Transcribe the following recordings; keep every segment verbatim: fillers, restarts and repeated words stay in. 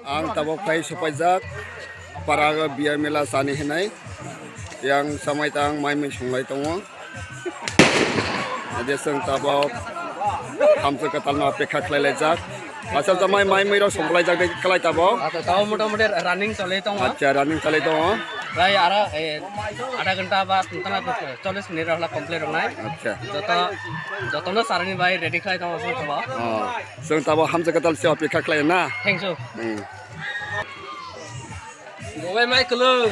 Ang tabok phai sopaijak, paraga biya mela chani hinai. Yang samai tang mai mui songlai tongo. Ade chwng tabok hamsa kwtalno apekha khlai laijak. Achal tamai mai mui rok songlaijak de kwlai tabok. Acha, tabok motamuti running chalai tongo. Acha, running chalai tongo. Prai aro, eh, adha ghanta ba tongthana chollish minute rok complete wngnai. Acha. Joto, jotono sarani bai ready khlai tongo chwng tabok. Oh, chwng tabok hamsa kwtal se apekha khlai na. Thank you. Hmm. Gobai mai kwlwng.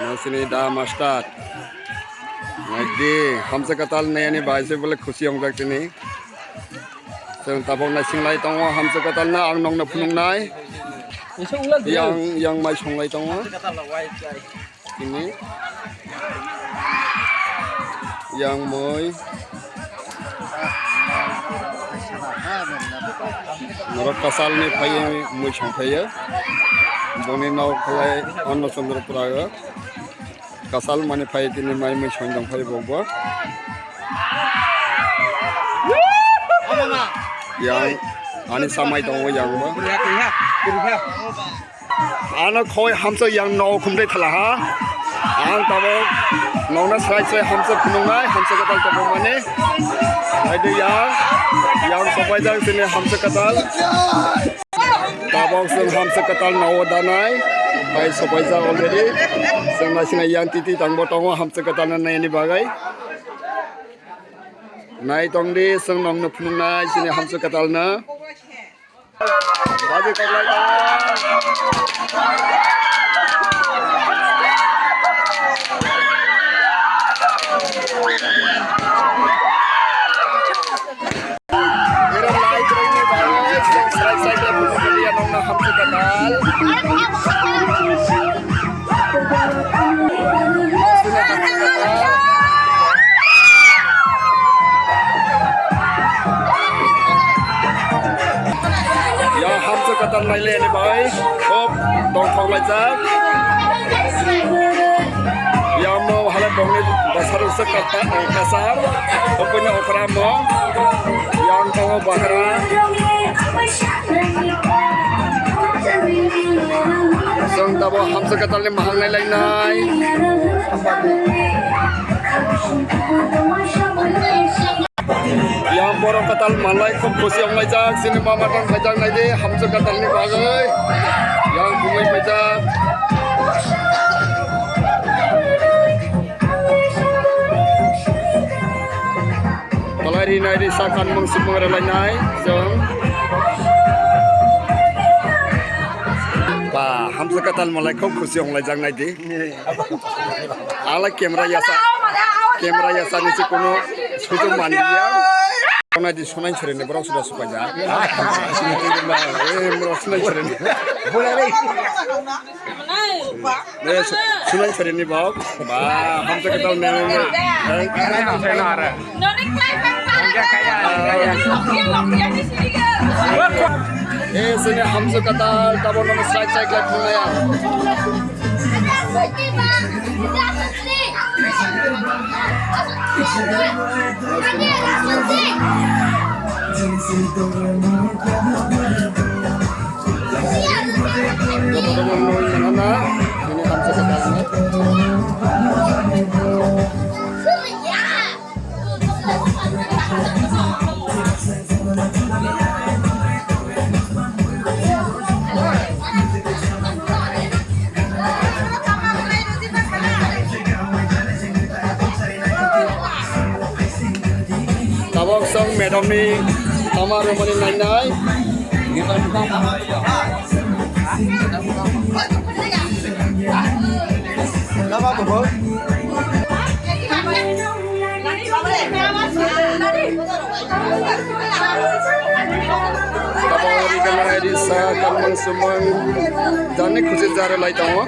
Nasini da master. Naidi, hamsa kwtal nayani bai se bole khusi wngjak tini. Chwng tabok naising lai tongo, hamsa kwtal na ang nokno phunuknai. Yang, yang mai songlai tongo. Tini. Yang mui. Norok kasalni phaiwi mui songphaiyo. Boni nok khlai Anno Chandra Pura o. Kasal mani phai tini mai mui songdong phai bo bo. Yang ani samai tongo yang bo. Ano khoi hamsa yang no khumdai thala ha. Ang tabok nokna srai srai hamsa khunungnai, hamsa kwtal tabok mani. Hai de yang, yang sopai jang sini hamsa kwtal. Tabok sung hamsa kwtal no danai, bai sopai jak already. Sung naisina yang titi tangbo tongo hamsa kwtal na naini bagai. Nai tong di sung nokno phunungnai sini hamsa kwtal na. Baji koklai ta. Era lai kwrwini bagwi seng srai srai khe phunukliya nokna hamsi kwtal. Ya hamsa kwtal naileni bai khub tongthok laijak. Yamo hala bongni bwsarok se kata-, eh, kasar, okono okra mo, yang tongo bakra. Chwng tabo hamsa kwtalni mahang nai lainai. Yang borok kwtal malai khub khusi onglaijak, chini mama tang khaijak naidi, hamsa kwtalni bagwi. Yang bumui paijak. Palai rinai risa kanmung sumung rwlainai chwng. Ba, hamsa kwtal malai khub khusi onglaijak naidi. Ala camera yasa, camera yasa ni se kono sujog manliya. Kona di sunai sere ni borok suda supaja. Eh, borok sunai sere ni. Eh, su-, sunai sere ni bok. Ba, hamsa kwtal ne. Eh, sini hamsa kwtal tabo nono side side lai phunaya. Tabok song madam ni tama romani nai nai. Tabok ri kamara ri sa kamang sumang jani khusi jare lai tongo.